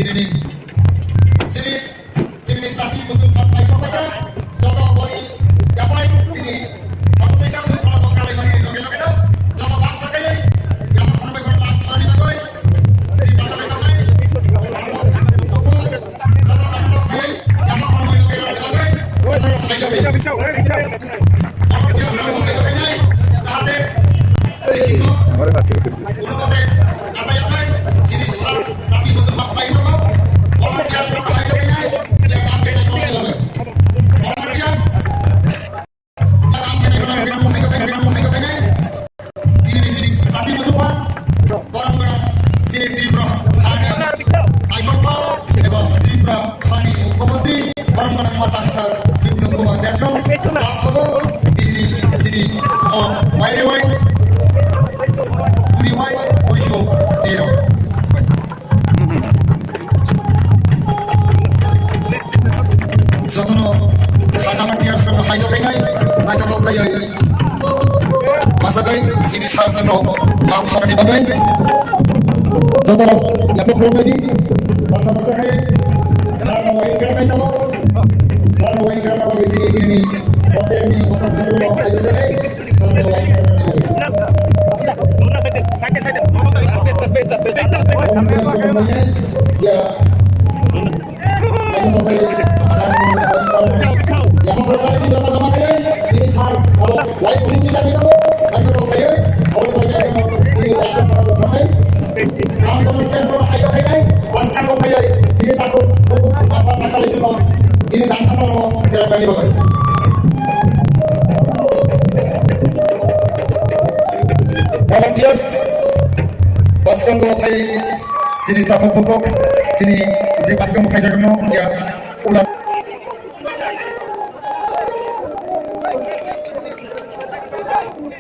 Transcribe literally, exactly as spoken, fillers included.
Sini, sini, sini sati musuh khat pai sokata, joto bori, yapai, sini, aku bisa musuh kalau kau kalau mani, oke, oke, joto bangsa kaya, yang mau kalau mau langsung di bagai, si bangsa kaya, Bini sini jati musuh borok gwnang sini Tripura hani Aikolpha eba Tripura hani Mukhyamantri borok gwnang Masang Sir Biplab Kumar Debbarma lasogo bini sini o bairewai puriwai oiso tero. Jotono khadama tears rok hai dokhainai naithotok khaiwi. Masakai sini sar sano lam sarani bagwi. Jotono yapok rok nai di. Baksa baksa khai sar no wai kar nai tamo. Sar no wai kar nai bagwi sini ini. Hotel ni hotel ni hotel ni. Sini tangkung buku apa sakali suno sini tangkung no belai bani bagai. Volunteers, bwskango khai sini takhuk bukhuk sini je bwskango khaijak no ya ulat.